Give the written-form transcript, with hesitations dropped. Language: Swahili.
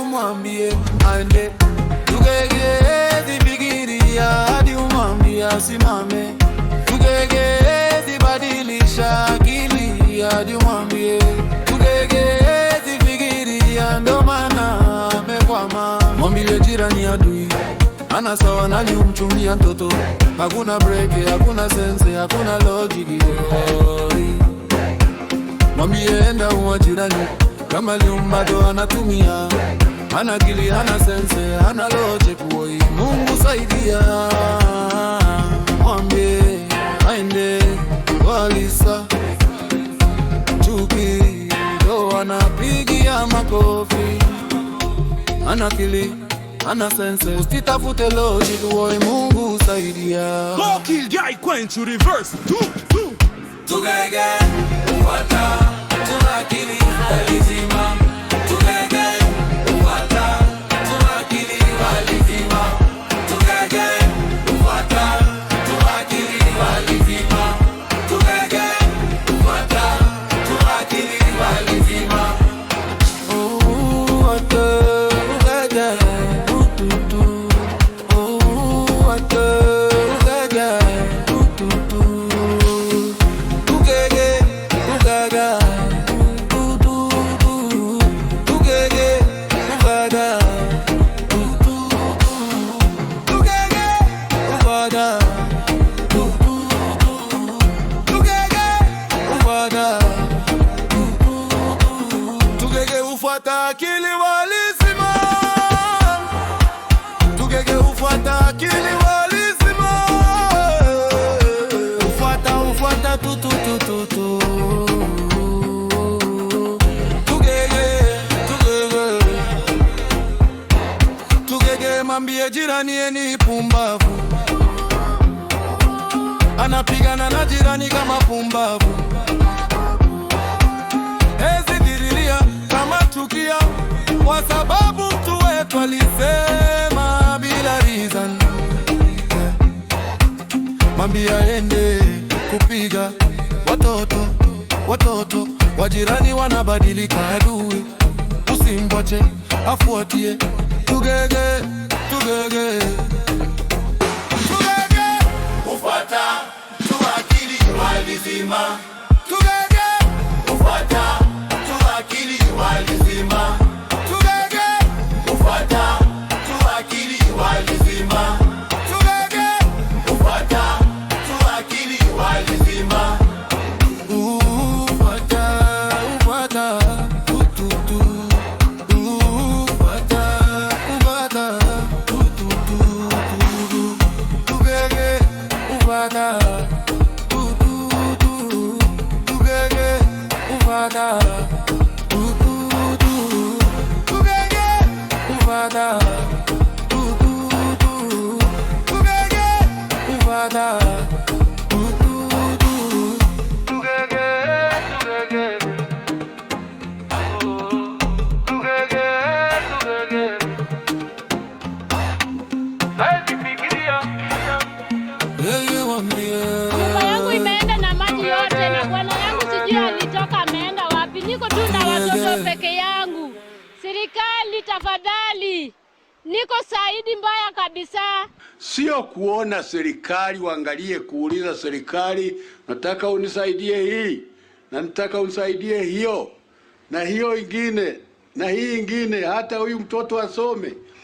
Umwambie aende. Tugege zifikiria hadi umwambie asimame. Tugege zibadilisha akili hadi umwambie. Tugege zifikiria ndo maana amekwama. Mwambie jirani adui ana sawa nani umchumia mtoto. Hakuna break, hakuna sense, hakuna logic. Mwambie enda uwa jirani kama liumbado anatumia, hana akili, hana sense, hana logic boy. Mungu saidia, mwambie aende walisa chuki ndo anapigia makofi, hana akili, hana sense, usitafute logic boy. Mungu saidia. Go kill guy quench reverse two two. Tugege ufata tuna akili walizima. Tugege ufata tuna akili walizima. Tugege ufata tuna akili walizima. Tugege ufata tuna akili walizima. Oh, ate ugege ututu. Oh, ate ugege ututu. Tugege ugaga tutu. Tugege ugaga tutu. Tugege ugaga tutu. Tugege ugaga tutu. Tugege ufuata akili walizima. Tugege ufuata akili walizima. Ufuata ufuata tu tu tu tu tu. Tugege tugege tugege, mambie jirani ni pumbavu, anapigana na jirani kama pumbavu. Hezi dirilia kama chukia, kwa sababu mtu wetu alisema bila reason. Mwambie aende kupiga watoto, watoto wajirani wanabadilika adui, usimwache afuatie. Tugege tugege tugege ufuata tu akili walizima. Tugege ufuata tu akili walizima. Tugege ufuata tu akili walizima. Tugege ufuata tu akili walizima. Ufuata ufuata tututu. Ufuata ufuata tututu. Tugege ufuata tututu. Tugege ufuata tututu. Tugege ufuata tututu. Tugege ufuata tututu. Tugege tugege tugege tugege. Haizi fikiria. Yeye wambie. Nyumba yangu imeenda na maji yote, na bwana yangu sijui alitoka ameenda wapi. Niko tu na watoto peke yangu. Serikali tafadhali, niko saidi mbaya kabisa. Sio kuona serikali waangalie, kuuliza serikali, nataka unisaidie hii na nataka unisaidie hiyo na hiyo ingine na hii ingine, hata huyu mtoto asome.